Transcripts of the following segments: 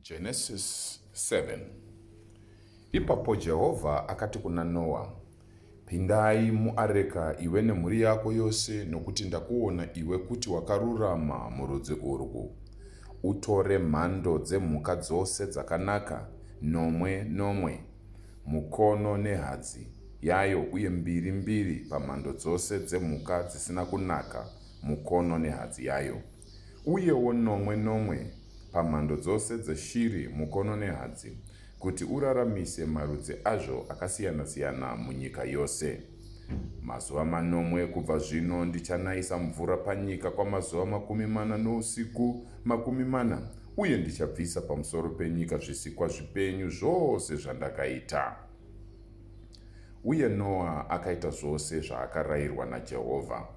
Genesis 7 Ipapo Jehovha akati kuna Noa, Pindai muareka, iwe nemhuri yako yose, nokuti ndakuona iwe kuti wakarurama murudzi urwu. Utore mhando dzemhuka dzose dzakanaka, nomwe nomwe, mukono nehadzi yayo uye mbiri mbiri pamhando dzose dzemhuka dzisina kunaka, mukono nehadzi yayo. Uyewo nomwe nomwe pamhando dzose dzeshiri, mukono nehadzi, kuti uraramise marudzi azvo akasiyana-siyana munyika yose. Mazuva manomwe kubva zvino ndichanayisa mvura panyika kwamazuva 40 nousiku 40, uye ndichabvisa pamusoro penyika zvisikwa zvipenyu zvose zvandakaita. Uye Noa akaita zvose zvaakarayirwa naJehovha.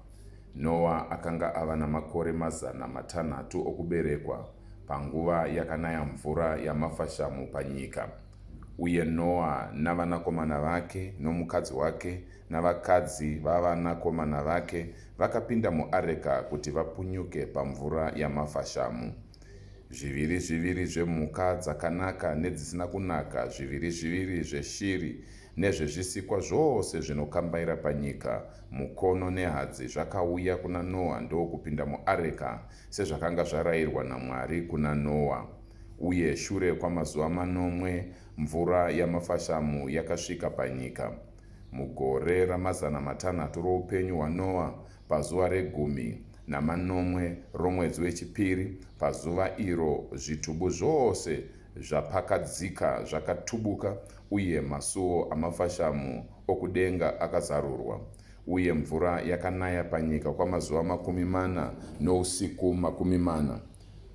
Noa akanga ava namakore 600 okuberekwa panguva yakanaya mvura yamafashamu panyika. Uye Noa navanakomana vake nomukadzi wake navakadzi vavanakomana vake vakapinda muareka kuti vapunyuke pamvura yamafashamu. Zviviri zviviri zvemhuka dzakanaka nedzisina kunaka, zviviri zviviri zveshiri nezvezvisikwa zvose zvinokambaira panyika, mukono nehadzi, zvakauya kuna Noa ndokupinda muareka, sezvakanga zvarayirwa naMwari kuna Noa. Uye shure kwamazuva manomwe mvura yamafashamu yakasvika panyika. Mugore ramazana matanhatu roupenyu hwaNoa, pazuva regumi namanomwe romwedzi wechipiri, pazuva iro zvitubu zvose zvapakadzika zvakatubuka uye masuo amafashamu okudenga akazarurwa, uye mvura yakanaya panyika kwamazuva 40 nousiku 40.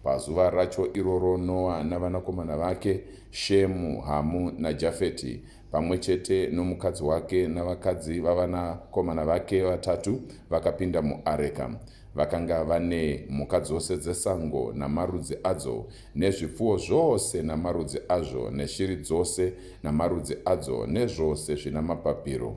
Pazuva racho iroro Noa navanakomana vake, Shemu, Hamu naJafeti, pamwe chete nomukadzi wake navakadzi vavanakomana vake vatatu, vakapinda muareka. Vakanga vane mhuka dzose dzesango namarudzi adzo, nezvipfuwo zvose namarudzi azvo, neshiri dzose namarudzi adzo, nezvose zvina mapapiro.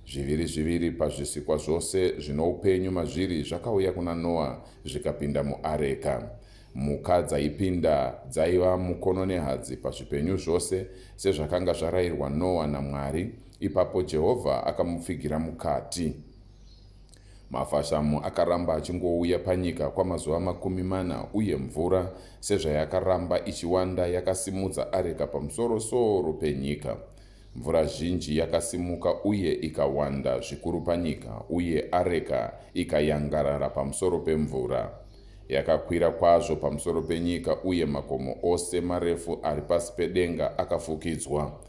Zviviri zviviri pazvisikwa zvose zvino upenyu mazviri zvakauya kuna Noa zvikapinda muareka. Mhuka dzaipinda dzaiva mukono nehadzi pazvipenyu zvose, sezvakanga zvarayirwa Noa naMwari. Ipapo Jehovha akamupfigira mukati. Mafashamu akaramba achingouya panyika kwamazuva 40, uye mvura sezvayakaramba ichiwanda yakasimudza areka pamusoro-soro penyika. Mvura zhinji yakasimuka uye ikawanda zvikuru panyika, uye areka ikayangarara pamusoro pemvura. Yakakwira kwazvo pamusoro penyika, uye makomo ose marefu ari pasi pedenga akafukidzwa.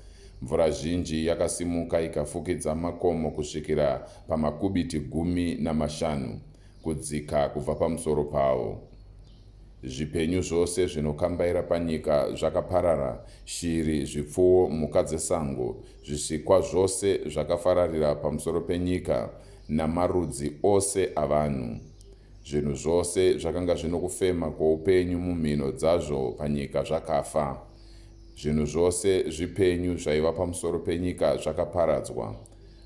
Mvura zhinji yakasimuka ikafukidza makomo kusvikira pamakubiti 15 kudzika kubva pamusoro pawo. Zvipenyu zvose zvinokambaira panyika zvakaparara, shiri, zvipfuwo, mhuka dzesango, zvisikwa zvose zvakafararira pamusoro penyika, namarudzi ose avanhu. Zvinhu zvose zvakanga zvino kufema kwoupenyu mumhino dzazvo panyika zvakafa. Zvinhu zvose zvipenyu zvaiva pamusoro penyika zvakaparadzwa.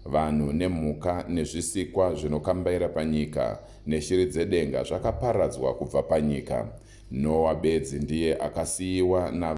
Vanhu nemhuka nezvisikwa zvinokambaira panyika neshiri dzedenga zvakaparadzwa kubva panyika. Noa bedzi ndiye akasiyiwa na.